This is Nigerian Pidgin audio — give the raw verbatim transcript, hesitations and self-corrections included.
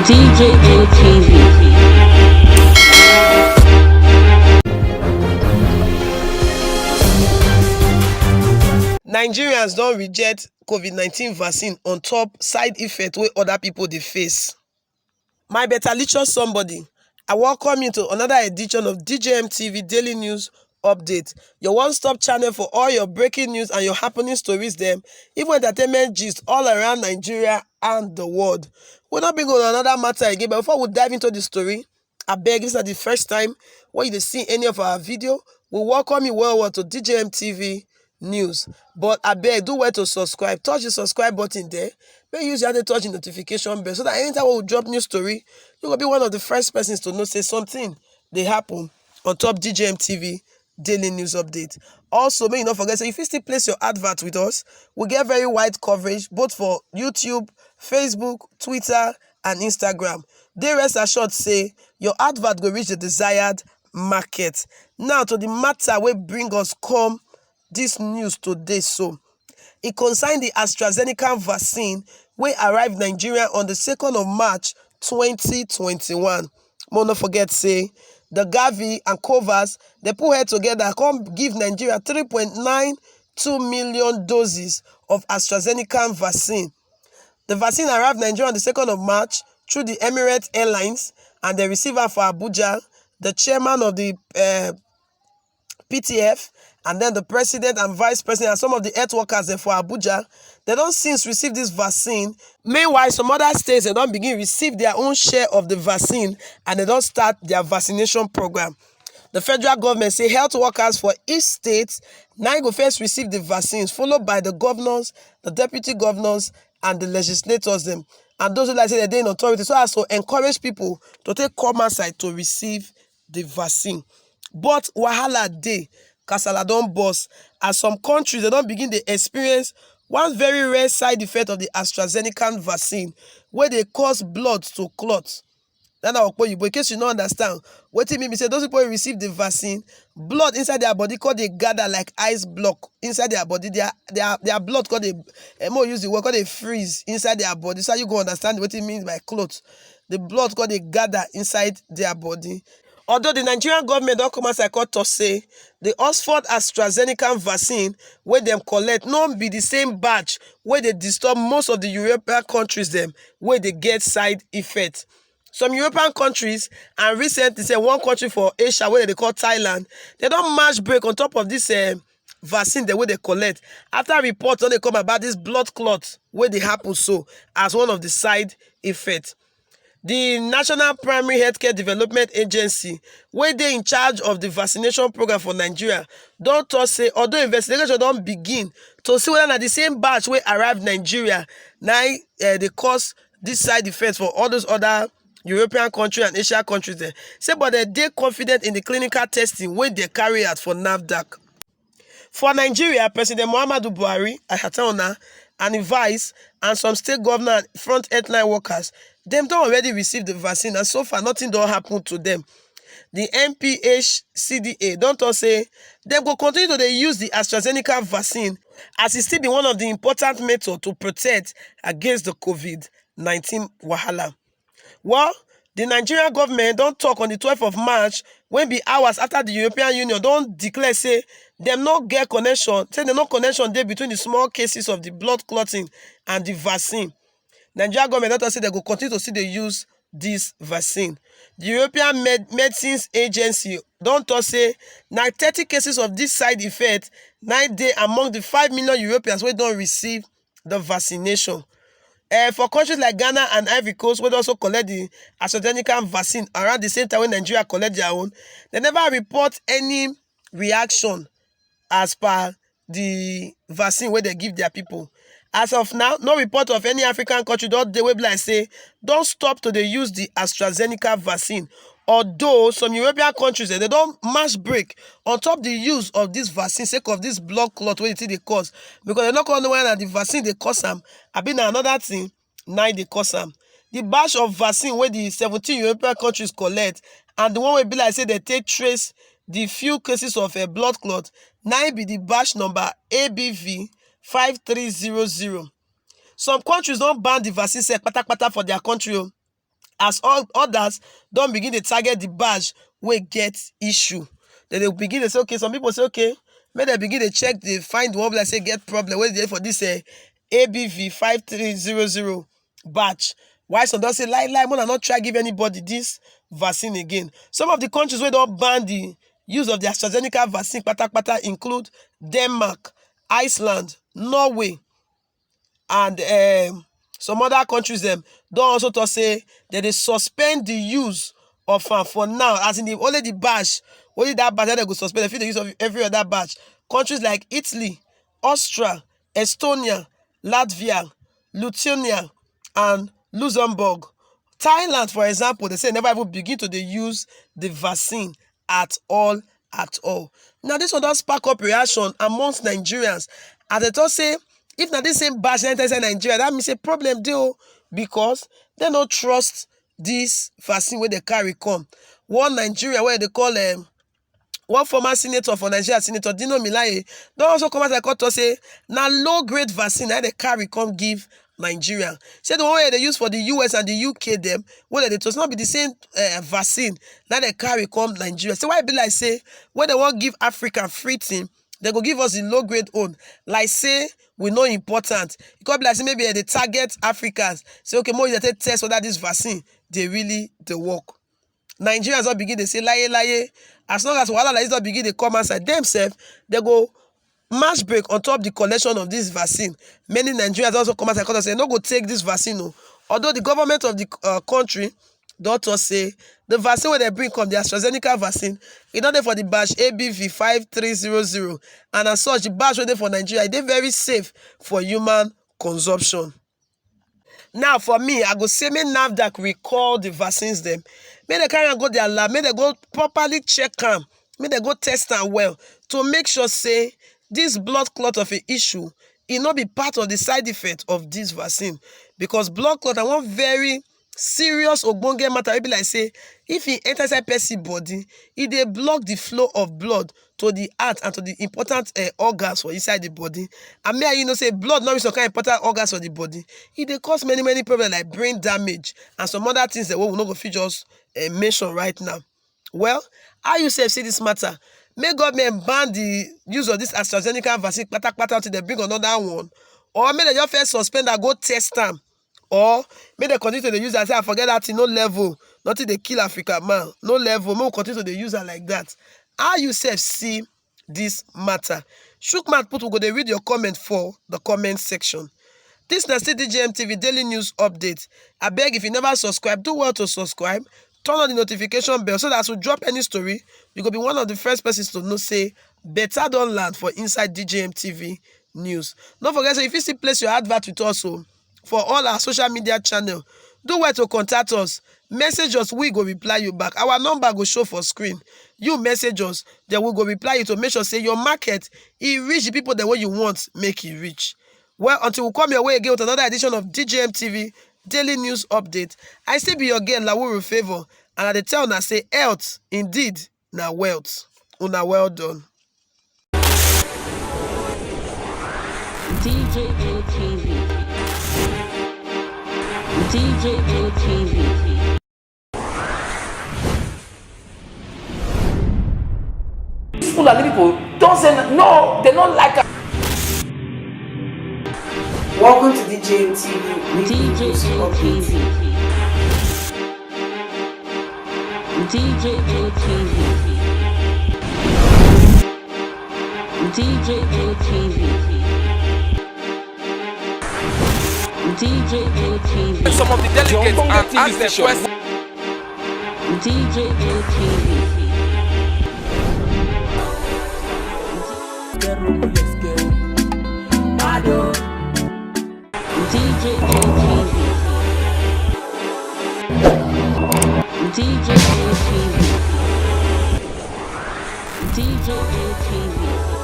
D J M T V. Nigerians don reject COVID nineteen vaccine on top side effect wey other people dey face. My better licious somebody, I welcome you to another edition of D J M T V Daily News Update, your one-stop channel for all your breaking news and your happening stories dem, even entertainment gist all around Nigeria and the world. We don bring on another matter again, but before we dive into the story, abeg, if na the first time wey you dey see any of our video, we welcome you well well to D J M T V News. But abeg, do well to subscribe. Touch the subscribe button there. Make you use your hand touch the notification bell so that anytime we drop new story, you go be one of the first persons to know say something dey happen on top D J M T V Daily News Update. Also, make you no forget say you fit still place your advert with us. We get very wide coverage both for YouTube, Facebook, Twitter, and Instagram. Dey rest assured say your advert go reach the desired market. Now to the matter wey bring us come this news today so. E concern the AstraZeneca vaccine wey arrive Nigeria on the second of March twenty twenty-one. Make no forget say the Gavi and Covas, they put head together, come give Nigeria three point nine two million doses of AstraZeneca vaccine. The vaccine arrived Nigeria on the second of March through the Emirates Airlines, and they receive am for Abuja. The chairman of the uh, P T F, and then the president and vice president and some of the health workers dem for Abuja, they don since receive this vaccine. Meanwhile, some other states, they don begin receive their own share of the vaccine, and they don start their vaccination program. The federal government say health workers for each state now go first receive the vaccines, followed by the governors, the deputy governors, and the legislators dem, and those who like say they dey in authority, so as to encourage people to take come outside to receive the vaccine. But wahala dey, kasala don burst, as some countries they don begin dey experience one very rare side effect of the AstraZeneca vaccine, wey dey cause blood to clot. That na oyibo. In case you no understand, wetin mean be say those people wey receive the vaccine, blood inside their body come dey gather like ice block inside their body. Their their their blood come dey, eh, make we use the word, come dey freeze inside their body. So you go understand wetin mean by clot. The blood come dey gather inside their body. Although the Nigerian government don come outside come talk say the Oxford AstraZeneca vaccine wey dem collect no be the same batch wey dey disturb most of the European countries dem wey dey get side effect. Some European countries, and recently say one country for Asia wey dem dey call Thailand, they don match break on top of this uh, vaccine dem wey they collect, after reports don dey come about this blood clot wey dey happen so as one of the side effects. The National Primary Healthcare Development Agency, wey dey in charge of the vaccination program for Nigeria, don talk say although investigation don begin to see whether na the same batch wey arrive Nigeria na uh, dey cause this side effect for all those other European country and Asia countries dem, say but they dey confident in the clinical testing wey they carry out for NAFDAC. For Nigeria, President Muhammadu Buhari, I tell una, and im vice and some state governor and front healthline workers, dem don already receive the vaccine, and so far nothing don happen to them. The N P H C D A don talk say dem go continue to dey use the AstraZeneca vaccine, as e still be one of the important method to protect against the COVID nineteen wahala. Well, the Nigerian government don talk on the twelfth of March, wey be hours after the European Union don declare say dem no get connection, say dem no connection dey between the small cases of the blood clotting and the vaccine. Nigerian government don talk say dem go continue to still dey use this vaccine. The European Med Medicines Agency don talk say na thirty cases of this side effect na dey among the five million Europeans wey don receive the vaccination. Uh, for countries like Ghana and Ivory Coast, wey also collect the AstraZeneca vaccine around the same time when Nigeria collect their own, they never report any reaction as per the vaccine wey they give their people. As of now, no report of any African country don dey wey be like say don stop to dey use the AstraZeneca vaccine. Although some European countries eh, they don match break on top the use of this vaccine sake of this blood clot wey the thing dey cause, because they no come know whether na the vaccine dey cause am abi na another thing na e dey cause am. The batch of vaccine wey the seventeen European countries collect and the one wey be like say they take trace the few cases of uh, blood clot na e be the batch number A B V five three zero zero. Some countries don ban the vaccine sef patapata for their country o. as all others don begin dey target the badge wey get issue. Dem dey begin dey say, okay, some people say, okay, make dem begin dey check, dey find the one wey be like say get problem wey dey for this, eh, A B V five three zero zero badge. While some don say, lie, lie, make una no try give anybody this vaccine again. Some of the countries wey don ban the use of the AstraZeneca vaccine patapata include Denmark, Iceland, Norway, and, um, some other countries dem don also talk say dem dey suspend the use of am for now, as in the, only the batch, only that batch that dem go suspend, dem fit dey use of every other batch. Countries like Italy, Austria, Estonia, Latvia, Lithuania, and Luxembourg. Thailand, for example, dem say never even begin to dey use the vaccine at all, at all. Now, this one don spark up reaction amongst Nigerians, as dem talk say if na this same batch na enter inside Nigeria, that means say problem dey o, because dem no trust this vaccine wey dem carry come. One Nigerian wey dem dey call, um, one former senator for Nigeria, Senator Dino Melaye, don also come out and come talk say na low grade vaccine na dem carry come give Nigeria. Say the one wey dem dey use for the U S and the U K dem, wey dem dey toast, no be the same, eh, vaccine na dem carry come Nigeria. Say why e be like say when dem wan give Africa free thing, dem go give us the low grade own, like say we no important. E come be like say maybe dem dey target Africans. Say, okay, make we dey take test whether this vaccine dey really dey work. Nigerians don begin dey say, laye laye, as long as wahala like this don begin dey come outside, dem sef, dem go match break on top the collection of this vaccine. Many Nigerians also come outside come talk say dem no go take this vaccine o. Although the government of the, uh, country don talk say the vaccine wey dem bring come, the AstraZeneca vaccine, e don dey for the batch A B V five three zero zero, and as such, the batch wey dey for Nigeria, e dey very safe for human consumption. Now, for me, I go say make NAFDAC recall the vaccines dem. Make dem carry am go their lab, make dem go properly check am, make dem go test am well to make sure say this blood clot of a issue, e no be part of the side effect of this vaccine, because blood clot na one very serious ogbonge matter wey be like say if e enter inside person body, e dey block the flow of blood to the heart and to the important, eh, organs for inside the body. And me and you know say blood no be some kind important organs for the body. E dey cause many, many problems like brain damage and some other things that we no go fit just, eh, mention right now. Well, how you sef see this matter? Make government ban the use of this AstraZeneca vaccine patapata until dem bring another one, or make dem just first suspend and go test am, or make dem continue to dey use am, say, "I forget that thing, no level, nothing dey kill Africa man, no level, make we continue to dey use am like that." How you sef see this matter? Chook mouth put, we go dey read your comment for the comment section. This na still D J M T V Daily News Update. Abeg, if you never subscribe, do well to subscribe, turn on the notification bell, so that as we drop any story, you go be one of the first persons to know say better don land for inside D J M T V News. No forget say you fit still place your advert with us o for all our social media channel. Do well to contact us. Message us, we go reply you back. Our number go show for screen. You message us, then we go reply you to make sure say your market, e reach the people dem wey you want make e reach. Well, until we come your way again with another edition of D J M T V Daily News Update, I still be your girl, Lawuru Favour, and I dey tell una say health indeed na wealth. Una well done. D J M T V. D J M T V. These Fulani people don't say n-, no, they don't like us. Welcome to D J M T V. D J M T V. D J M T V. D J M T V. D J M T V. Some of the delegates and ask them questions. D J M T V. D J M T V. D J M T V. D J M T V.